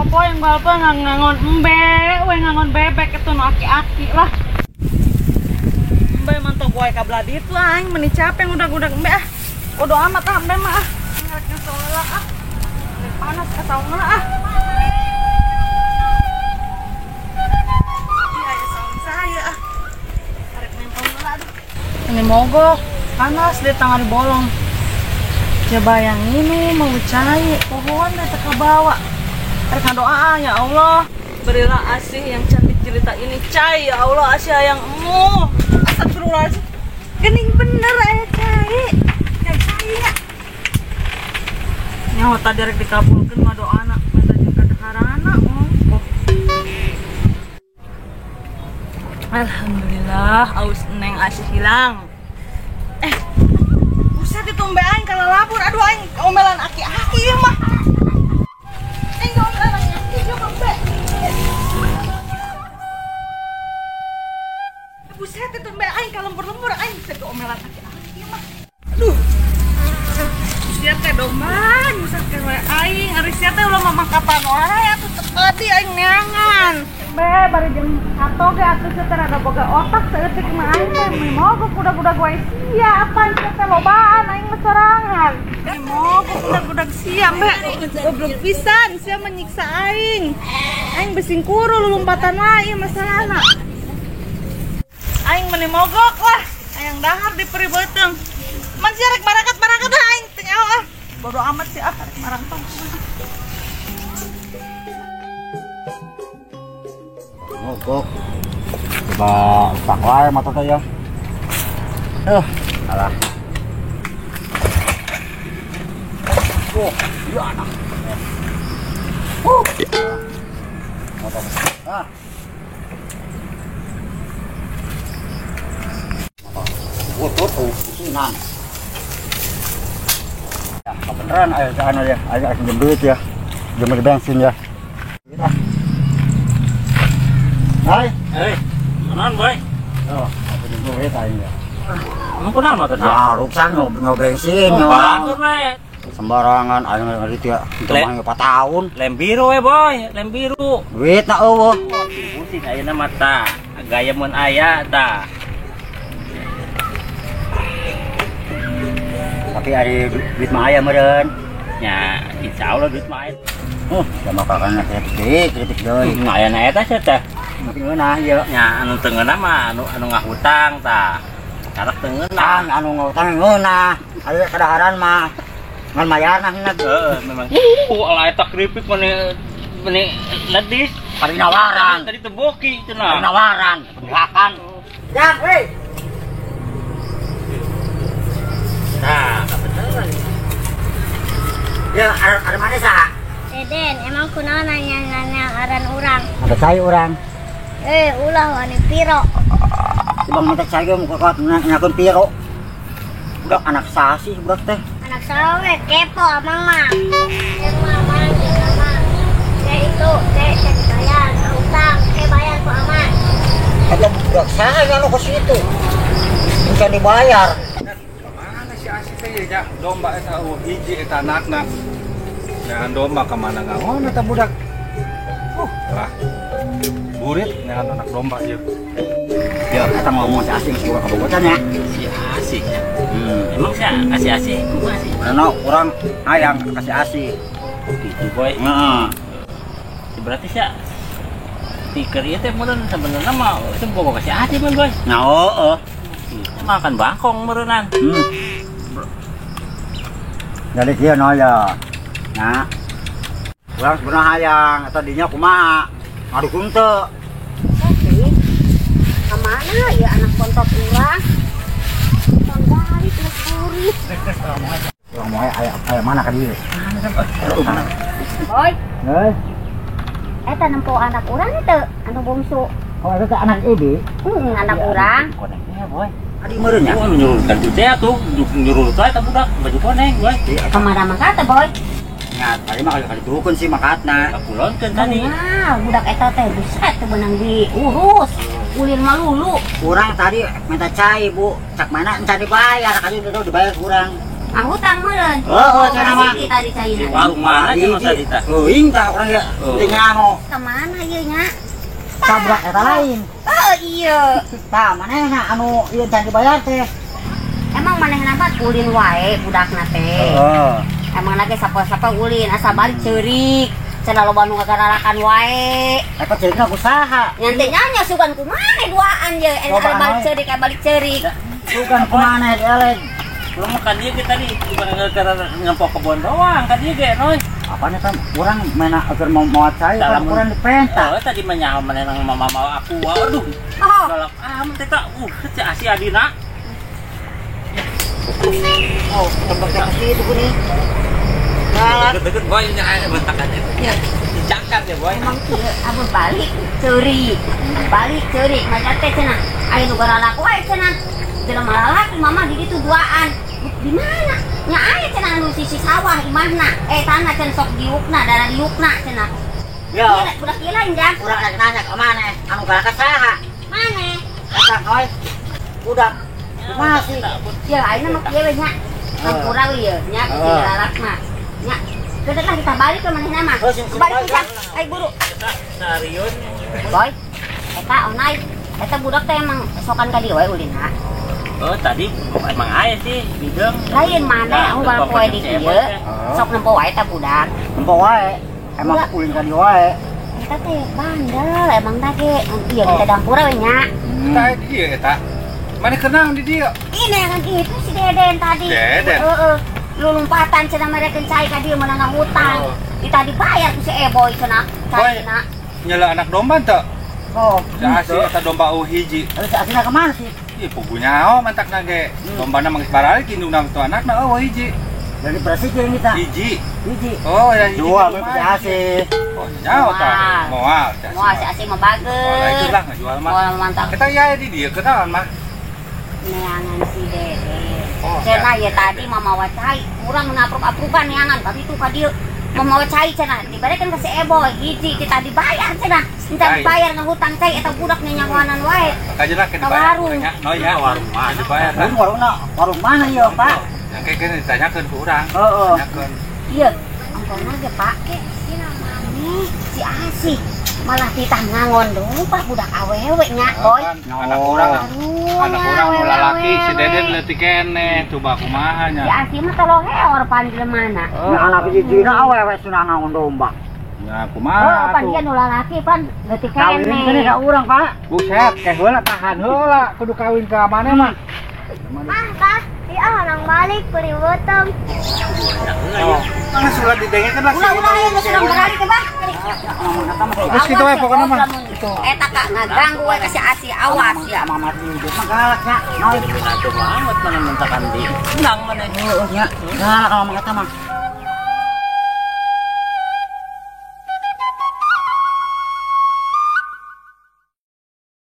Poe unggal poe ngangon embe, we ngangon bebek itu nu aki-aki lah. Embe mantau gue kabelah ditu aing meni capek ngudag-ngudag embe ah. Bodo amat ah embe mah ah. Ngarek ngesel lah ah. Panas ka saung lah ah. Iya ya saung saya ah. Arek nempel lah aduh. Ini mogok, panas di tangan bolong. Ya bayang ini mau cai pohon deh teka bawa. Arek doa ya Allah, berilah asih yang cantik jelita ini cai ya Allah, asih yang emu. Astagfirullahaladzim. Gening bener aya cai. Cai cai ya. Nyaho tadi rek dikabulkeun mah doana, minta jeung kadaharana. Oh. Alhamdulillah, aus neng asih hilang. Buset itu embe aing kalalabur. Aduh aing omelan aki-aki ieu mah. Aing omelan aki-aki ieu mah embe. Buset itu embe aing kalembur-lembur aing bisa omelan aki-aki ieu mah. Aduh. Sia teh domba, buset teh we aing ari sia teh ulah mamangkatan wae atuh teu aing neangan. Be bari jeung kato ge atuh sia teh rada boga otak saeutik mah aing teh mogok budak-budak wae sia apaan sia teh lobaan aing mah sorangan. Mogok budak-budak sia be goblok pisan sia menyiksa aing. Aing besing kuru lulumpatan wae masalahna. Aing meni mogok lah, ayang dahar di peri beuteung. Man sia rek barakat-barakat aing teu nyaho ah. Bodo amat sih ah rek marangtong. Mogok. Coba utak wae mata teh ya. Alah. Oh, iya anak. Motor. Ah. Motor oh, pusingan. Ya, kebeneran ayo anu ya, ayo pinjam duit ya. Pinjam beli bensin ya. Hai, kenalan boy. Oh, aku pinjam duit aing ya. Emang kunaon mah teh? Ya, ruksan no bensin. Oh, we. Sembarangan aing ngerti ya. Itu mah 4 tahun. Lem biru we boy, lem biru. Duit na eueuh. Pusing ayeuna mah tah. Gaya mun aya tah. Tapi ari duit mah aya meureun. Nya, insyaallah duit mah aya. Sama kakaknya kritik deui. Aya na eta sia teh. Tapi ngeunah ieu. Nya anu teu ngeunah mah anu ngahutang tah. Karak teu ngeunah. Anu ngahutang ngeunah. Ari kadaharan mah ngan mayarna heuh. Heeh, memang. Ala eta keripik meni meni ledis. Ari nawaran. Tadi teu boki cenah. Ari nawaran, pendihakan. Jang, euy. Nah, kebetulan. Ya, ada mana saha? Deden, emang kunaon nanya-nanya aran urang? Ada cai urang. Ulah wani piro. Coba minta cai ge muka kuat nyakeun piro. Budak anak saha sih budak teh? Anak saha we kepo amang mah. Yang mah manggil amang. Kayak itu, kayak saya dibayar, utang, kayak bayar ku amang. Eta budak saha anu ke situ? Bisa dibayar. Mana si Asih teh ya domba eta eueuh hiji eta anakna. Neangan domba ka mana ngangon eta budak. Lah. Burit neangan anak domba ieu. Ya, eta ngomong si Asih geus boga kabogotan ya. Si Asih ya. Emang si Asih Asih kumaha sih? Karena urang hayang ka si Asih. Gitu boy. Heeh. Berarti sia tiker ieu teh meureun sabenerna mah teu boga ka si Asih mah boy. Nah, heeh. Makan bangkong meureunnan. Jadi kieu no ya. Nah. Urang sebenarnya hayang eta dinya kumaha? Ngadukung teu? Oke. Ka mana ya anak bontot urang? Tanggali terus burit. Urang moe aya mana ka dieu? Boy. Heuh. Eta nempo anak urang teu anu bungsu. Oh, eta anak ibu? Anak urang. Konengnya boy. Adi meureun nya? Oh, nyuruh kan teh atuh, nyuruh teh eta budak baju koneng boy. Kamana mangkat teh boy? Nya, tadi mah kali dukun sih mangkatna. Kakulonkeun tadi. Nah, budak eta teh buset teu beunang diurus. Ulin malulu. Urang tadi minta cai, Bu. Cak mana encan dibayar, kali udah dibayar kurang. Ah hutang meureun. Heeh, cenah mah. Tadi caina. Warung mana cenah tadi tah? Leuing tah urang ya. Teu nyaho. Ka mana ieu nya? Tabrak eta lain. Oh iya. Tah manehna anu ieu can dibayar teh. Emang manehna mah ulin wae budakna teh. Heeh. Emang lagi sapa-sapa ulin asa balik ceurik. Cenah loba nu ngagararakan wae. Eta ceurikna ku saha? Nyanti nya sugan kumaha duaan ye balik ceurik balik ceurik. Sugan kumaha elek. Lu makan dia ge tadi gara-gara ngempok kebon doang kan dia ge noy. Apanya kan urang mena agar mau maot cai kan urang dipenta. Oh tadi mah nyaho manehna mama mau aku. Aduh. Galak amat eta. Si Asi adina. Oh, tembak itu kuning. Deket-deket boy nya bentakannya. Ya, dicangkat ya boy. Emang ieu amun balik ceurik. Balik ceurik maca teh cenah. Aya nu garalak wae cenah. Jelema lalaki mama di ditu duaan. Di mana? Nya aya cenah anu sisi sawah imahna. Tanah cenah sok diukna, darah diukna cenah. Yo. Budak ieu lain jang. Urang rek nanya ka maneh, anu galak saha? Maneh. Eta noy. Budak. Kumaha sih? Ya ayeuna mah kieu we nya. Hampura we ieu nya galak mah. Nya, kedet lah kita balik ke manehna mah. Balik pisan. Ai buru. Eta sariun. Boy. Eta onai. Eta budak teh emang sokan ka dieu we ulinna. Oh, tadi emang aya sih bideung. Lain maneh unggal poe di dieu. Sok nempo wae eta budak. Nempo wae. Emang ulin ka dieu wae. Eta teh bandel emang teh ge. Ieu kita dampura we nya. Eta ieu eta. Maneh kenang di dieu? Ini yang gitu si Deden tadi. Deden. Heeh. Lu lompatan cenah mereka cai ka dieu meunang hutang. Kita dibayar ku si Eboy cenah. Caina. Nyela anak domba teu? Oh, si Asi eta domba hiji. Lalu si Asina ka mana sih? Ih, puguh nyaho mantakna ge. Dombana mah geus baralik indungna tu anakna eueuh hiji. Jadi berarti jeung kita. Hiji. Hiji. Oh, ya hiji. Jual we si Asi. Oh, nyaho tah. Moal si Asi. Moal si Asi mah bager. Moal itu lah ngajual mah. Moal mantap. Eta ya di dieu kenalan mah. Neangan si Dede. Cenah ya tadi mama wacai kurang menapruk-aprukan neangan tapi itu ka dieu mama wacai cenah dibarekeun ka si Eboy hiji kita dibayar cenah minta dibayar ngahutang cai eta budak nyanyawanan wae. Kaje lah ke dibayar nya noy nya warung mah dibayar. Warungna warung mana ieu Pak? Yang keke ditanyakeun ku urang. Heeh. Tanyakeun. Ieu ampun ge Pak si Asih malah titah ngangon domba budak awewe nya boy. Anak urang. Anak urang nu lalaki si Deden leutik keneh coba kumaha nya. Si Asih mah taloheor pan jelema na. Nah anak hijina awewe sunah ngangon domba. Ya kumaha atuh. Pan dia nu lalaki pan leutik keneh. Kawin keneh ka urang Pak. Buset, keh heula tahan heula kudu kawin ka maneh mah. Mah, tah, ieu orang balik beri botong. Oh, geus ulah didengekeun lah. Ulah ieu geus urang baralik ke bah. Terus kitu we pokona mah. Eta ka ngaganggu we ka si Asi awas ya. Mama di mah galak nya. Noy minatuh amat mana mentakan di. Nang maneh. Heueuh nya. Galak kalau mah eta mah.